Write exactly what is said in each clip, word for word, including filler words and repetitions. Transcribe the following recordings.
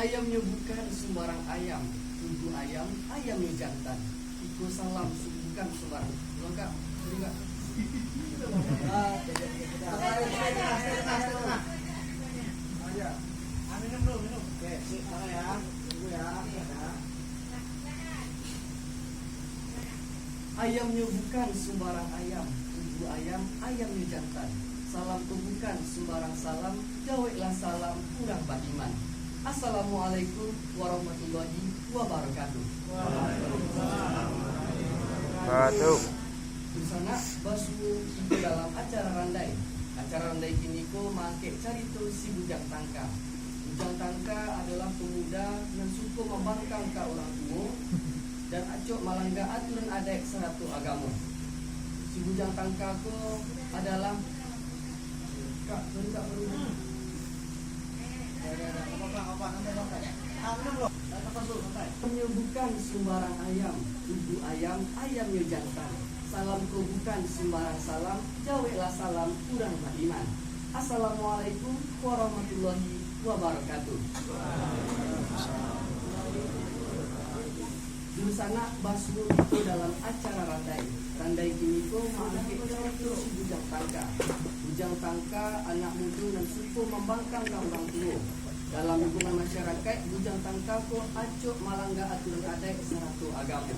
Ayamnyo bukan sumbarang ayam, tugu ayam, ayamnyo jantan. Iko salam su-, bukan sumbarang. Langkah, langkah. Ah, ya, ya, ya, ya. Ah, ya. Ah, minum dulu, minum. Oke, sip, tangan ya. Tunggu ya. Ya. Ayamnyo bukan sumbarang ayam, tugu ayam, ayamnyo jantan. Salam ko bukan sumbarang salam, jaweklah salam urang baiman. Assalamualaikum warahmatullahi wabarakatuh. Batuk. Dunsanak, basuo kito dalam acara randai. Acara randai kini ko maangkek carito si Bujang Tangka. Bujang Tangka adolah pamuda nan suko mambangkang ka urang tuo, dan acok malangga aturan adaik sarato agamo. Si Bujang Tangka ko adalah, Kak, sorry, Kak, sorry. Ayamnyo bukan sumbarang ayam, tugu ayam, ayamnyo jantan. Salam ko bukan sumbarang salam, jaweklah salam urang baiman. Assalamualaikum warahmatullahi wabarakatuh. Dunsanak, basuo kito dalam acara randai. Randai kini ko maangkek carito si Bujang Tangka. Bujang Tangka anak mudo nan suko mambangkang ka urang tuo. Dalam hubungan masyarakaik, Bujang Tangka ko acok malangga aturan adaik sarato agamo.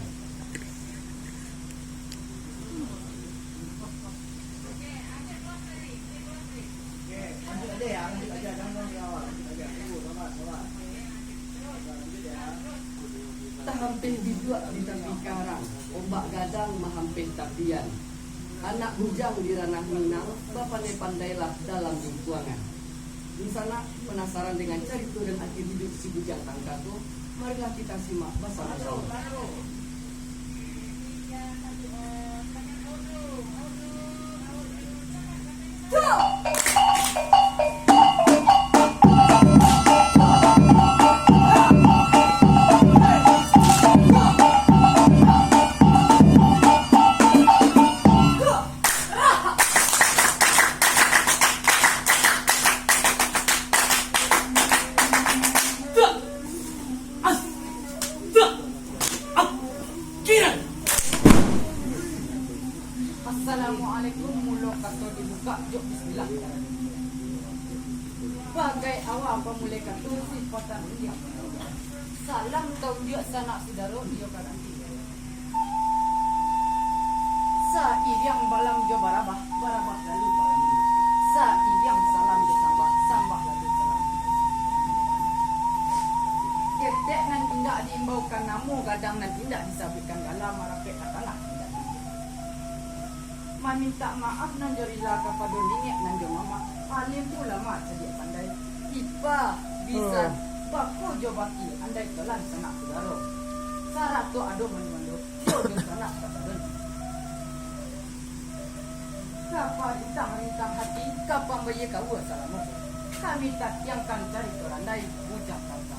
Tahampeh biduak di tapi karang, ombak gadang mahampeh tapian. Anak bujang di ranah Minang, bapandai-pandailah dalam lingkuangan. Dunsanak, penasaran dengan carito dan akhir hiduik si Bujang Tangka ko? Marilah kita simak basamo-samo. Assalamualaikum, mulo kato dibukak jo bismillah. Bagai awa bamulai kato, sipatan undiak. Salam taunjuak sanak sudaro iyo ka ganti. Sairiang balam jo barabah, barabah lalu balam. Sairiang salam jo sambah, sambah lalu salam. Ketek nan indak diimbaukan namo, gadang nan indak disabuikkan gala, marapek ka tanah indak diimbau. Mamintak maaf nan jo rila kapado niniak nan jo mamak, alim ulama cadiak pandai, ipa, bisan, bako jo baki, andai tolan sanak sudaro, sarato ado mandu-mandu, iyo jo sanak kasadonyo. Ka parintah-rintah hati, ka pambayia kaua salamo ko, kami tatiangkan carito randai Bujang Tangka.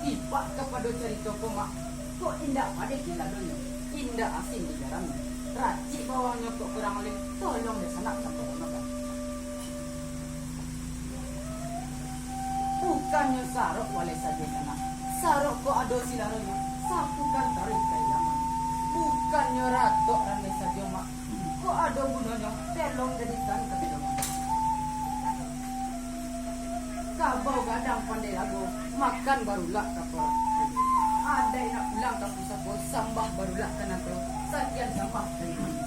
Ipak kapado carito ko, Mak, kok indak padeh di ladonyo, indak asin di garamnyo. Racik bawangnyo kok kurang aluih, tolong dek sanak sampurnokan. Bukannyo sarok walai sajo sanak, sarok kok ado silaronyo, sapukan taruih ka ilaman. Bukannyo ratok randai sajo mak, kok ado gunonyo, telong jadikan katilongan. Kabau gadang pandai lago, makan barulah ka parak. Adaik nak pulang ka pusako, sambah barulah ka nangko. Sakian sambah dari kami.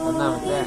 Tenang, Cek.